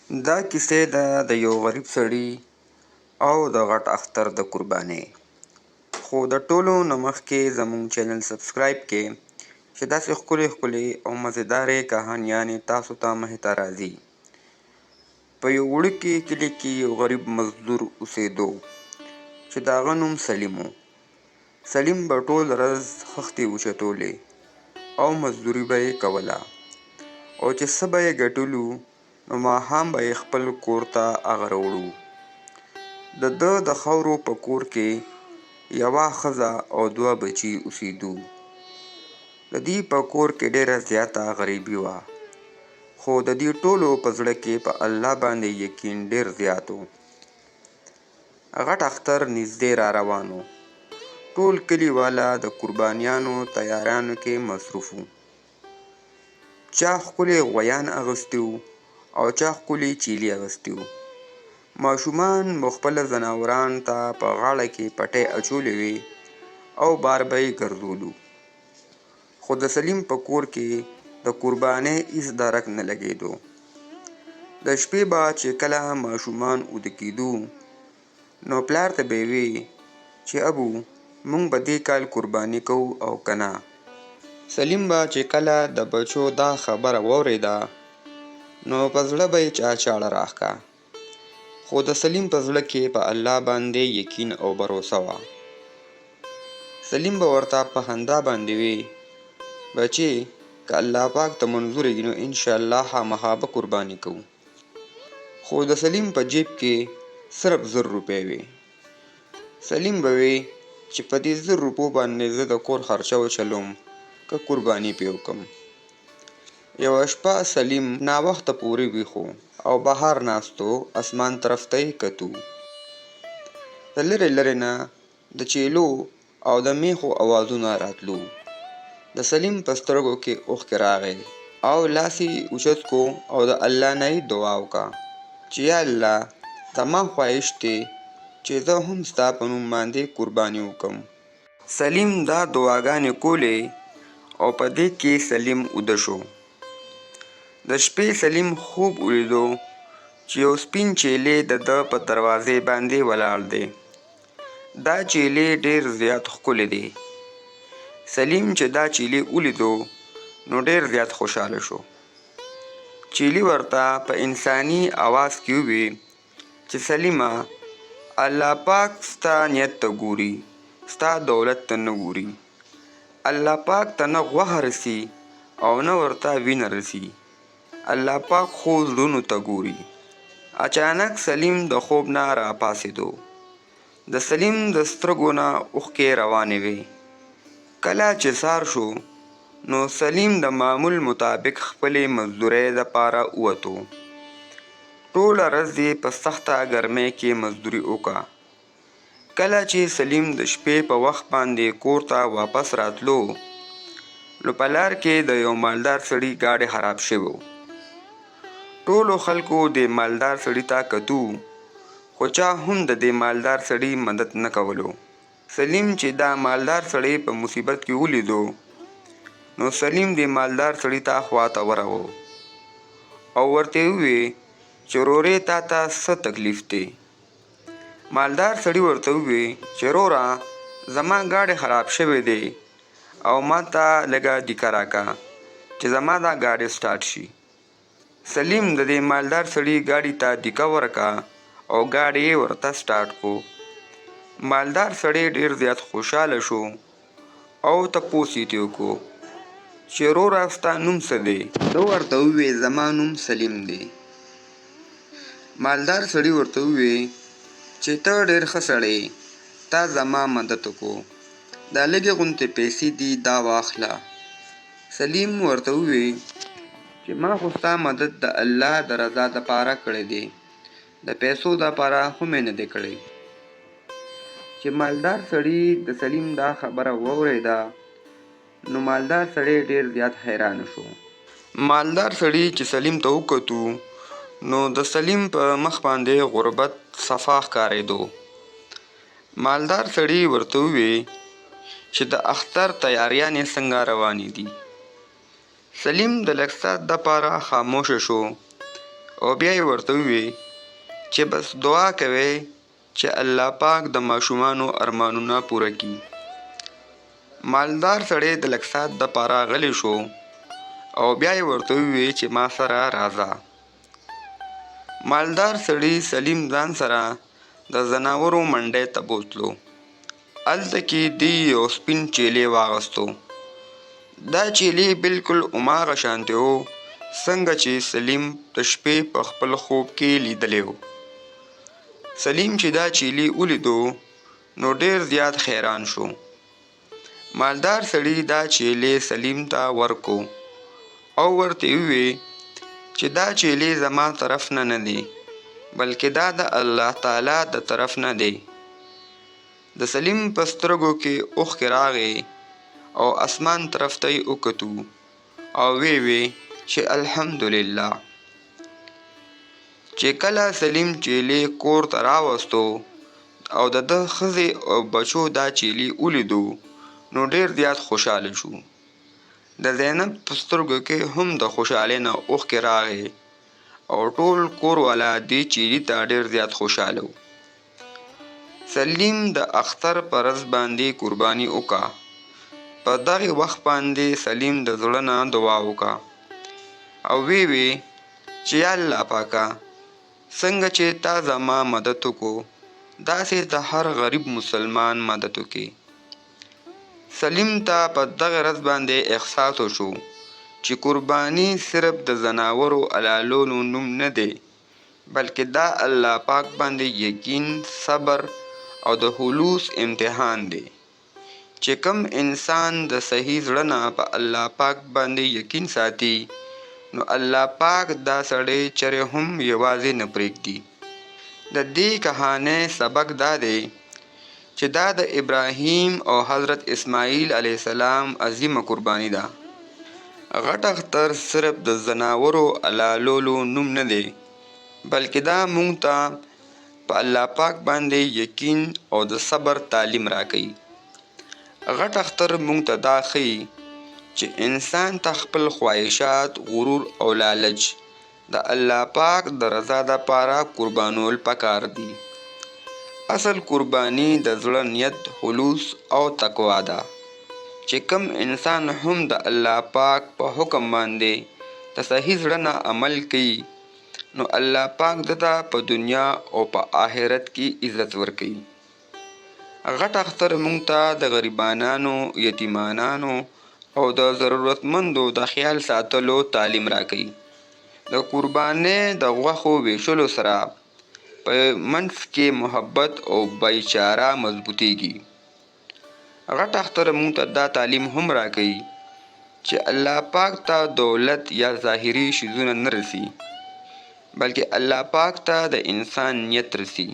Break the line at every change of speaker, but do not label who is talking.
دا کیسه ده د یو غریب سړي او د غټ اختر د قربانۍ. خو د ټولو نه مخکې زموږ چینل سبسکرایب کړئ چې داسې ښکلې ښکلې او مزیدارې کهانیانې تاسو ته مخې ته راځي. په یو وړوکي کلي کې یو غریب مزدور اوسېدو چې د هغه نوم سلیم و. سلیم به ټول ورځ خښتې اوچتولې او مزدوري به یې کوله او چې څه به یې ګټلو نو ماښام به یې خپل کور ته هغه راوړو. د ده د خاورو په کور کې یوه ښځه او دوه بچي اوسېدو. د دوی په کور کې ډېره زیاته غریبي وه، خو د دوی ټولو په زړه کې په الله باندې یقین ډېر زیات و. غټ اختر نږدې را روان و. ټول کلي والا د قربانیانو تیاریانو کې مصروف وو. چا ښکلي غویان اخیستي وو او چا ښکلي چیلي اخیستي وو. ماشومان به خپل ځناوران ته په غاړه کې پټۍ اچولې وې او بار به یې ګرځولو. خو د سلیم په کور کې د قربانۍ هیڅ درک نه لګېدو. د شپې به چې کله ماشومان اوده کېدو نو پلار ته به یې وې چې ابو مونږ به دې کال قرباني کوو او که نه؟ سلیم به چې کله د بچو دا خبره واورېده نو په زړه به یې چا چاړه راښکه. خو د سلیم په زړه کې په الله باندې یقین او بروسه وه. سلیم به ورته په خندا باندې وې بچې که الله پاک ته منظور وي نو انشاءالله خامخا به قرباني کوو. خو د سلیم په جیب کې صرف 1000 روپۍ وې. سلیم به وې چې په دې 1000 روپو باندې زه د کور خرچه وچلوم که قرباني پې وکم؟ یوه شپه سلیم ناوخته پورې ویښ و او بهر ناست و، اسمان طرف ته یې کتو. د لرې لرې نه د چیلو او د میخو اوازونه راتلو. د سلیم په سترګو کې اوښکې راغې او لاس یې اوچت کو او د الله نه یې دعا وکړه چې یا الله زما خواهش دی چې زه هم ستا په نوم باندې قرباني وکم. سلیم دا دعاګانې کولې او په دې کې سلیم اوده شو. د شپې سلیم خوب ولیدو چې یو سپین چیلی د ده په دروازې باندې ولاړ دی. دا چیلی ډېر زیات ښکلی دی. سلیم چې دا چیلی ولیدو نو ډېر زیات خوشحاله شو. چیلی ورته په انساني اواز کې ووی چې سلیمه الله پاک ستا نیت ته ګوري، ستا دولت ته نه ګوري. الله پاک ته نه غوښه رسي او نه ورته وینه رسي. الله پاک خو زړونو ته ګوري. اچانک سلیم د خوب نه راپاڅېدو. د سلیم د سترګو نه اوښکې روانې وې. کله چې سهار شو نو سلیم د معمول مطابق خپلې مزدورۍ دپاره ووتو. ټوله ورځ یې په سخته ګرمۍ کې مزدوري وکړه. کله چې سلیم د شپې په وخت باندې کور ته واپس راتلو نو په لار کې د یو مالدار سړي ګاډی خراب شوی و. ټولو خلکو دې مالدار سړي ته کتو خو چا هم د دې مالدار سړي مدد نه کولو. سلیم چې دا مالدار سړی په مصیبت کې ولیدو نو سلیم دې مالدار سړي ته خواته ورغو او ورته یې ووی چې رورې تا ته څه تکلیف دی؟ مالدار سړي ورته ووی چې روره زما ګاډی خراب شوی دی او ماته لږه دیکه راکه چې زما دا ګاډی سټارټ شي. سلیم د دې مالدار سړي ګاډي ته دیکه ورکه او ګاډی یې ورته سټارټ کو. مالدار سړی ډېر زیات خوشاله شو او تپوس یې ترې وکړو چې روره ستا نوم څه دی؟ ده ورته ووې زما نوم سلیم دی. مالدار سړي ورته ووې چې ته ډېر ښه سړی یې، تا زما مدد وکړو، دا لږې غوندې پیسې دي دا واخله. سلیم ورته ووې چې ما خو ستا مدد د الله د رضا دپاره کړی دی، د پیسو دپاره خو مې نه دی کړی. چې مالدار سړي د سلیم دا خبره واورېده نو مالدار سړی ډېر زیات حیران شو. مالدار سړي چې سلیم ته وکتو نو د سلیم په مخ باندې غربت صفا ښکارېدو. مالدار سړي ورته ووې چې د اختر تیاریانې څنګه روانې دي؟ سلیم د لږ ساعت دپاره خاموشه شو. او بیا یې ورته ووی چې بس دعا کوئ چې الله پاک د ماشومانو ارمانونه پوره کړي. مالدار سړی د لږ ساعت دپاره غلی شو او بیا یې ورته ووی چې ما سره راځه. مالدار سړي سلیم ځان سره د ځناورو منډۍ ته بوتلو. هلته کې دی یو سپین چیلې واغستو. دا چیلې بالکل هماغه شانتې و څنګه چې سلیم د شپې په خپل خوب کې لیدلی و. سلیم چې دا چیلې ولیدو نو ډیر زیات حیران شو. مالدار سړي دا چیلې سلیم ته ورکو او ورته یې ووی چې دا چیلې زما طرف نه نه دی، بلکې دا د الله تعالی د طرف نه دی. د سلیم په سترګو کې اوښکې راغې او اسمان طرف ته یې وکتو او ویې وی چې الحمدلله. چې کله سلیم چیلې کور ته راوستو او د ده ښځې او بچو دا چیلې ولیدو نو ډیر زیات خوشحاله شو. د زینب په سترګو کې هم د خوشحالۍ نه اوښکې راغې او ټول کور والا دې چیلي ته ډیر زیات خوشحاله وو. سلیم د اختر په ورځ باندې قرباني وکړه. په دغه وخت باندې سلیم د زړه نه دعا وکړه او ویې وی چې یا الله پاکه، څنګه چې تا زما مدد وکړو، داسې د هر غریب مسلمان مدد وکړې. سلیم ته په دغه ورځ باندې احساس وشو چې قرباني صرف د ځناورو حلالولو نوم نه دی، بلکې دا الله پاک باندې یقین، صبر او د خلوص امتحان دی. چې کوم انسان د صحیح زړه نه په الله پاک باندې یقین ساتي نو الله پاک دا سړی چرې هم یوازې نه پرېږدي. د دې کهانۍ سبق دا دی چې دا د ابراهیم او حضرت اسماعیل علیه السلام عظیمه قرباني ده. غټ اختر صرف د ځناورو حلالولو نوم نه دی، بلکې دا مونږ ته په الله پاک باندې یقین او د صبر تعلیم راکوي. غټ اختر مونږ ته دا ښیي چې انسان ته خپل خواهشات، غرور او لالچ د الله پاک د رضا دپاره قربانول پکار دي. اصل قرباني د زړه نیت، خلوص او تقوا ده. چې کوم انسان هم د الله پاک په حکم باندې د صحیح زړه نه عمل کوي نو الله پاک ده ته په دنیا او په آخرت کې عزت ورکوي. غټ اختر مونږ ته د غریبانانو، یتیمانانو او د ضرورتمندو د خیال ساتلو تعلیم راکوي. د قربانۍ د غوښو ویشلو سره په منځ کې محبت او بایچاره مضبوطیږي. غټ اختر مونږ ته دا تعلیم هم راکوي چې الله پاک ته دولت یا ظاهري شیزونه نه رسي، بلکې الله پاک ته د انسان نیت رسي.